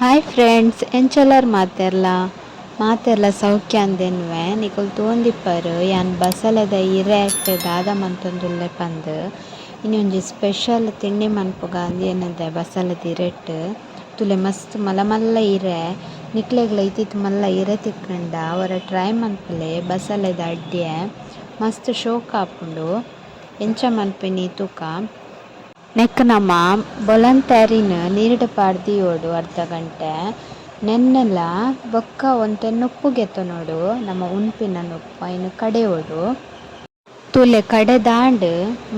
Hi friends, ಎಂಚೊಲ್ಲರ್ ಮಾತೆರ್ಲ ಮಾತೆರ್ಲ ಸೌಖ್ಯ ಅಂದೆನ್ವೆ. ನಿಕುಲು ತೂವೊಂದಿಪ್ಪರ್ ಯಾನ್ ಬಸಲೆದ ಇರೆಟ್ ದಾದ ಮಂತೊಂದುಲ್ಲೆ ಪಂದ್. ಇನಿ ಒಂಜಿ ಸ್ಪೆಷಲ್ ತಿಂಡಿ ಮನ್ಪುಗ ಅಂದ್ ಬಸಲೆದ ಇರೆಟ್. ತೂಲೆ ಮಸ್ತ್ ಮಲ್ಲ ಮಲ್ಲ ಇರೆ. ನಿಕ್ಲೆಗ್ಲ ಇತ್ತಿತ್ ಮಲ್ಲ ಇರೆ ತಿಕ್ಕುಂಡ ಒರ ಟ್ರೈ ಮನ್ಪುಲೆ ಬಸಲೆದ ಅಡ್ಯೆ ಮಸ್ತ್ ಶೋಕ್ ಆಪುಂಡು. ಎಂಚ ಮನ್ಪಿನಿ ತೂಕ. ನೆಕ್ಕ್ ನಮ ಬೊಲಂತೆರಿನ್ ನೀರ್ಡ್ ಪಾಡ್ದ್ ದೀವೊಡು ಅರ್ಧ ಗಂಟೆ. ನೆನ್ನ್ಲ ಬೊಕ್ಕ ಒಂತೆ ನುಪ್ಪು ಗೆತೊನೊಡು ನಮ ಉನ್ಪಿನ ನುಪ್ಪು ಐನ್ ಕಡೆಯೊಡು. ತೂಲೆ ಕಡೆದಾಂಡ್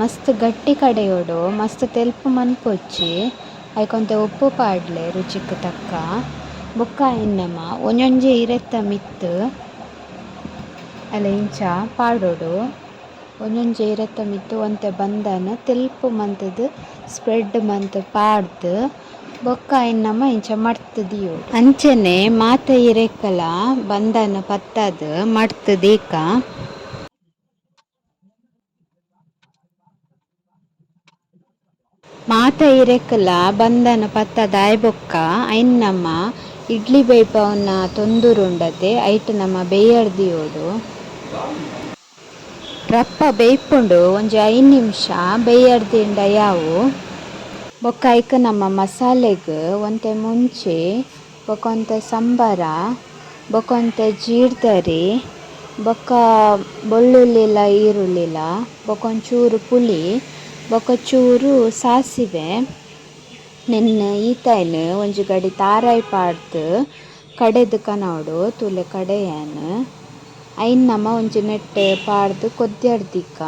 ಮಸ್ತ್ ಗಟ್ಟಿ ಕಡೆಯೊಡು ಮಸ್ತ್ ತೆಲ್ಪು ಮನ್ಪೊಚ್ಚಿ ಐಕ್ ಒಂತೆ ಉಪ್ಪು ಪಾಡ್ಲೆ ರುಚಿಕ್ ತಕ್ಕ. ಬೊಕ್ಕ ಐನ್ ನಮ ಒಂಜೊಂಜಿ ಇರೆತ ಮಿತ್ತ್ ಅಲ್ಲ ಇಂಚ ಪಾಡೊಡು. ಒಂಜೊಂಜಿ ಇರೆತ ಮಿತ್ತ್ ಒಂತೆ ಬಂದನ್ ತೆಲ್ಪು ಮಂತುದು ಸ್ಪ್ರೆಡ್ ಮಂತ್ ಪಾಡ್ದ್ ಬೊಕ್ಕ ಐನ್ ನಮ ಇಂಚ ಮಡ್ತ್ ದೀವೊಡು. ಅಂಚನೆ ಮಾತ ಇರೆಕ್ಕಲ ಬಂದನ್ ಪತ್ತಾದ್ ಮಡ್ತ್ ದೀಕ. ಮಾತ ಇರೆಕ್ಕಲ ಬಂದನ್ ಪತ್ತಾದ್ ಆಯಿ ಬೊಕ್ಕ ಐನ್ ನಮ ಇಡ್ಲಿ ಬೇಯ್ಪವುನ ತೊಂದುರು ಉಂಡತೆ ಐಟ್ ನಮ ಬೇಯರ್ ದೀವೊಡು. ರಪ್ಪ ಬೇಯ್ಪುಂಡು ಒಂಜಿ 5 ನಿಮಿಷ ಬೇಯರ್ ದೀಂಡ ಯಾವು. ಬೊಕ್ಕ ಐಕ್ ನಮ್ಮ ಮಸಾಲೆಗ್ ಒಂತೆ ಮುಂಚಿ ಬೊಕ್ಕ ಒಂತೆ ಸಂಬರ ಬೊಕ್ಕ ಒಂತೆ ಜೀರ್ದರಿ ಬೊಕ್ಕ ಬೊಳ್ಳುಳ್ಳಿಲ ಈರುಳ್ಳಿಲ ಬೊಕ್ಕ ಒಂಚೂರು ಪುಳಿ ಬೊಕ್ಕ ಚೂರು ಸಾಸಿವೆ ನೆನ್ನ್ ಈತೈನ್ ಒಂಜಿ ಗಡಿ ತಾರಾಯಿ ಪಾಡ್ದ್ ಕಡೆದ್ ಕನವೊಡು. ತೂಲೆ ಕಡೆಯಾನ್ ಐನ್ ನಮ ಒಂಜಿ ನೆಟ್ಟ್ ಪಾಡ್ದ್ ಕೊದ್ಯರ್ ದೀಕ.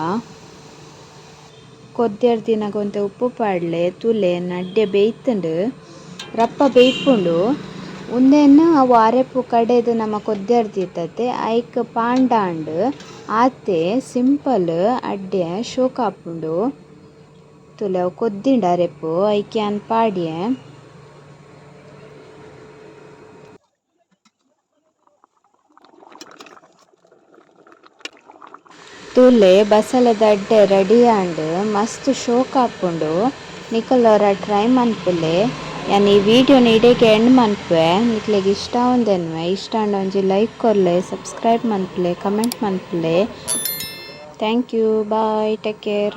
ಕೊದ್ಯರ್ ದೀನಗ ಒಂತೆ ಉಪ್ಪು ಪಾಡ್ಲೆ. ತೂಲೆ ಎನ್ನ ಅಡ್ಡೆ ಬೇಯ್ತುಂಡು ರಪ್ಪ ಬೇಯ್ಪುಂಡು. ಉಂದೆನ್ ಅವು ಅರೆಪು ಕಡೆದ್ ನಮ ಕೊದ್ಯರ್ ದೀತತೆ ಐಕ್ ಪಾಂಡಾಂಡ್ ಆತೆ ಸಿಂಪಲ್ ಅಡ್ಡೆ ಶೋಕ್ ಆಪುಂಡು. ತೂಲೆ ಅವು ಕೊದ್ದಿಂಡ್ ಅರೆಪು ಐಕ್ ಯಾನ್ ಪಾಡ್ಯೆ. ತೂಲೆ ಬಸಲೆದ ಅಡ್ಡೆ ರೆಡಿ ಆಂಡ್ ಮಸ್ತ್ ಶೋಕ್ ಆಪುಂಡು. ನಿಕುಲು ಒರ ಟ್ರೈ ಮನ್ಪುಲೆ. ಯಾನ್ ಈ ವಿಡಿಯೋನ ಇಡೆಗ್ ಎಂಡ್ ಮನ್ಪುವೆ. ನಿಕ್ಲೆಗ್ ಇಷ್ಟ ಆವೊಂದೆನ್ವೆ. ಇಷ್ಟ ಆಂಡ ಒಂಜಿ ಲೈಕ್ ಕೊರ್ಲೆ, ಸಬ್ಸ್ಕ್ರೈಬ್ ಮನ್ಪುಲೆ, ಕಮೆಂಟ್ ಮನ್ಪುಲೆ. Thank you, bye, take care.